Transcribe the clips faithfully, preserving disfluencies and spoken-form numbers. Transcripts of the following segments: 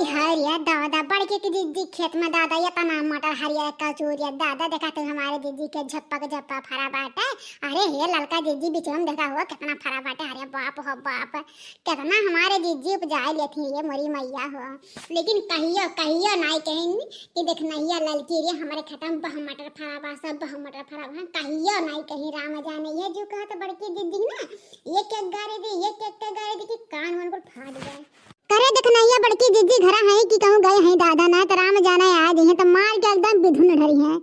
हरिया दादा, बड़की की जिज्जी खेत में दादा, एतना मटर हरिया कचूरिया दादा, देखा तू हमारे जिज्जी के झप्पा के झप्पा फरा बाटे। अरे हे ललका जिज्जी, बिचवा में देखा हो केतना फरा बाटे। अरे बाप हो बाप, केतना हमारे जिज्जी उपजाए लेती है ये मोरी मैया हो। लेकिन कहियो कहियो नाई कहिन कि देखनहिया ललकी रे, हमरे खेत में बहु मटर फरा बा, सब बहु मटर फरा बा। कहियो नाई कहीं राम जाने, ये जो कहा तो बड़की जिज्जी ना, एक एक गारी दी, एक एक के गारी दी कि कान वान कुल फाट जाए। करे देखनहिया बड़की जिज्जी घरा है कि कहूँ गए हैं दादा, ना तो राम जाने आ जइहे तो मार के एकदम बिधुन ढरी है।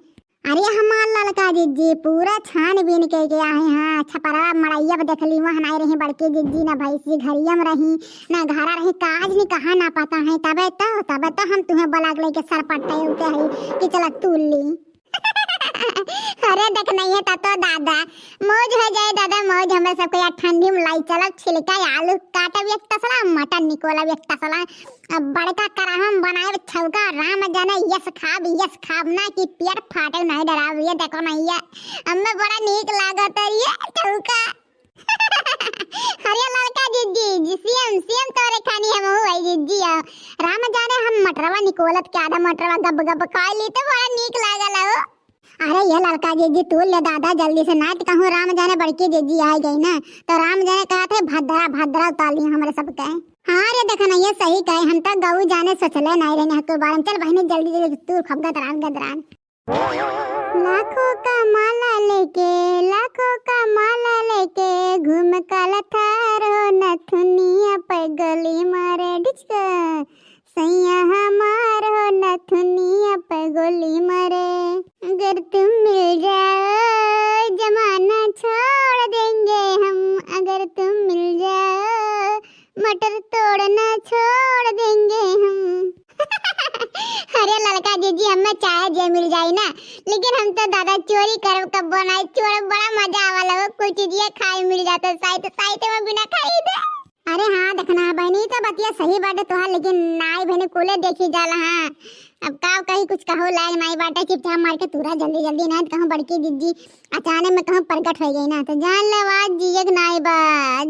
अरे हमार ललका जिज्जी पूरा छानबीन के गया है। हाँ, छपरा मड़ैया पे देखली, वहाँ नाई रही बड़की जिज्जी, ना भैंसी घरिया में रही, ना घरा रही, काज नहीं कहा ना पता है। तबे तो, तबे तो हम तुम्हें बलाक लेके सरपट्टे उठे है कि चला तू ली। अरे देखनहिया, तब तो दादा मौज हो जाए दादा, मौज। हमरे सबके यहाँ ठंडी में लाई चलब, छिलका आलू काटब एक तसला, मटर निकोलब एक तसला। अब बड़का कराहा में बनाए छौका, राम जाने यस खाब, यस खाब ना कि पेट फाटे नहीं डराब। ये देखनहिया, हमें बड़ा नीक लागत है ये छौका। अरे ललका जिज्जी, जी सीएम, सीएम तोरे खानी हम हो भाई जिज्जी। आ राम जाने हम मटरवा निकोलत के आधा मटरवा गब गब खा ली तो बड़ा नीक लागल हो। अरे ये ललका जिज्जी, तू ले दादा जल्दी से, ना तो कहूँ राम जाने बड़की जिज्जी आ गई ना, तो राम जाने कहा थे भद्रा भद्रा उतार ली हमरे सबके। हाँ रे, देखनहिया सही कहे, हम तो गऊ जाने सोचले नहीं रहने हक बारे में। चल बहनी जल्दी जल्दी तू खप गदरान गदरान। लाखों का माला लेके, लाखों का माला लेके घूम काला थार हो, नथुनिया पे गोली मारे डिचका। सैया हमार हो नथुनिया पे गोली मारे। अगर तुम मिल जाओ जमाना छोड़ देंगे हम, अगर तुम मिल जाओ मटर तोड़ना छोड़ देंगे हम। अरे ललका जिज्जी, हमें चाहे जे मिल जाई ना, लेकिन हम तो दादा चोरी करब कब्बो नाई, चोरब बड़ा मजा आवाला हो, कुछ चीजिए खाए मिल जाता, साइत साइत में बिना खाई दे। अरे हाँ, देखना बहनी, तो बतिया सही बाटे तोहार, लेकिन नाई बहनी कुले देखी जाला। हाँ, अब का कही, कुछ कहो लायक नाई बाटे, चुपचाप मार के तूरा जल्दी जल्दी, ना तो कहूँ बड़की जिज्जी अचानक में कहूँ प्रकट हो गई ना, तो जान ले आज जियक नाई बा,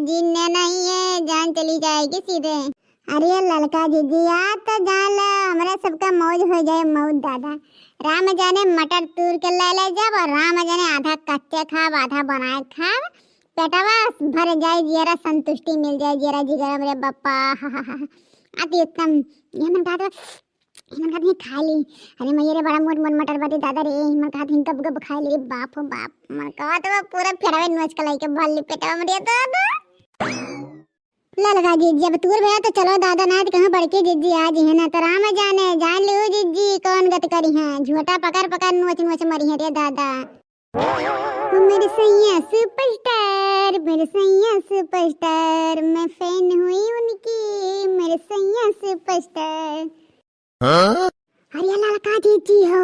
जिन्ने नहीं है, जान चली जाएगी सीधे। अरे ललका जिज्जी, आज तो जान ले हमरा सबका मौज हो जाए मौज दादा। राम जाने मटर तूर के ले ले जब, और राम जाने आधा कच्चे खाब, आधा बनाए खाब, पेटवा भर जाए, जियरा संतुष्टि मिल जाए, जियरा जिगरम रे बप्पा। अति उत्तम। ये मन कहत, ये मन कहत है खा ली। अरे मैया रे, बड़ा मोट मोट मटर बाटे दादा रे, ये मन कहत है गब गब खा ली रे बाप हो बाप। मन कहत बा पूरा फेरवे नोच के लाइके भर ली पेटवा में रे दादा। ललका जी, जब तूर भया तो चलो दादा, ना तो कहूँ बड़की जिज्जी आ जी है ना, तो राम जाने, जान लो जिज्जी कौन गत करी है, झोटा पकड़ पकड़ नोच नोच मरी है रे दादा। ओ मेरे सैया सुपरस्टार, मेरे सैया सुपरस्टार, मैं फैन हुई उनकी, मेरे सैया सुपरस्टार। हाँ? अरे ललका जिज्जी हो,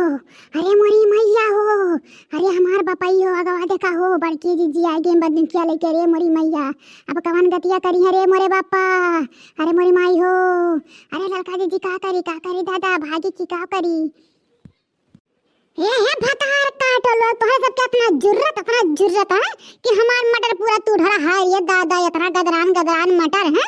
अरे मोरी मैया हो, अरे हमार बपई हो, अगवा देखा हो, बड़की जिज्जी आ गई बंदूकिया लेके, अरे मोरी मैया, अब कवन गतिया करी है रे मोरे बापा, अरे मोरी माई हो, अरे ललका जिज्जी का करी, का करी दादा, भागी की का करी? हे, हे भतार काटो लोग, तोहरे सबके इतना जुर्रत, इतना जुर्रत है कि हमार मटर पूरा तू ढरा है ये दादा, इतना गदरान गदरान मटर है।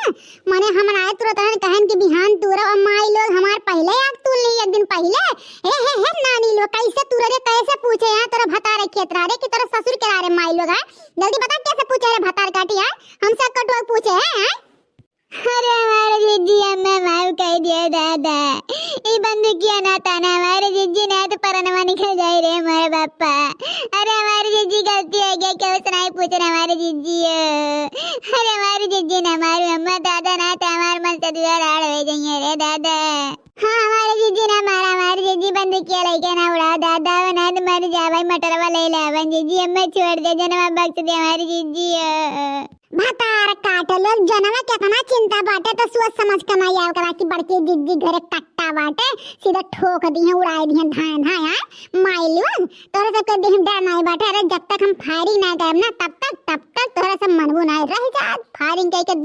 मने हम आए तुरत रहन कहन कि बिहान तूरा, और माई लोग हमार पहले आग तू ली एक दिन पहले। हे, हे, हे नानी लोग, कैसे तूरा रे, कैसे पूछे यहाँ तोरा भतार खेत रहा रे कि तोरा ससुर के रहा रे माई लोग है? जल्दी बता कैसे पूछे रे भतार काटी है? हमसे कटुआ पूछे है, हैं? अरे हमारे जिज्जी, हमें माफ कर दिया दादा। ई बंदूकिया ना ताना हमारे जिज्जी, ना तो परनवा निकल जाए रे हमारे बापा। अरे हमारे जिज्जी गलती हो गया, क्यों से नहीं पूछ रहे हमारे जिज्जी हो। अरे हमारे जिज्जी ना मारो, हम दादा ना तो हमारे मन से दुआ लाड़ हो जाइए रे दादा। हाँ हमारे जिज्जी ना मारा, हमारे जिज्जी बंदूकिया लेके ना उड़ा दादा, ना तो मर जा भाई, मटरवा ले ले अपन जिज्जी, हमें छोड़ दे, जनवा बख्श दे हमारे जिज्जी हो। भतार काटे लोग, जनवा केतना चिंता बाटे, तो सोच समझ के ना आया करा कि बड़की जिज्जी घरे कट्टा बाटे, सीधा ठोक दिहे, उड़ाई दिहे, धाए धाए, आए माई लोग। तोरे सबके देह में डर नहीं बाटे। अरे जब तक हम फायरिंग ना करब ना, तब तक, तब तक तोरे सब मनबू ना रह जा। फायरिंग करके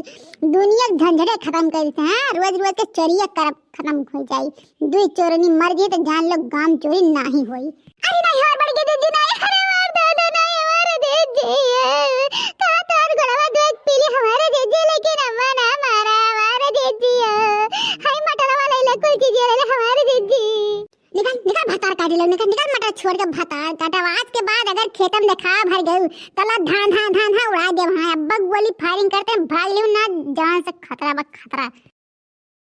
दुनिया के झंझटे खत्म कर देते हैं। रोज रोज के चोरिया करब खत्म हो जाई। दुई चोरनी मर गई तो जान लो गांव चोरी नाही होई। अरे नहीं हो बड़की जिज्जी नहीं, अरे मार दे दे नहीं हमारे जिज्जी। का तोर गोड़वा देख पीली हमारे जिज्जी, लेकिन अम्मा ना मारा हमारे जिज्जी। हाय मटरवा ले ले कुल अरे लोग निकल, निकल मटर छोड़ के भतार काटा। आज के बाद अगर खेतम देखा भर गयू, तला धान, धान, धान, धान उड़ा दे वहाँ। अब गोली firing करते हैं, भाग लियो ना, जान से खतरा बा, खतरा।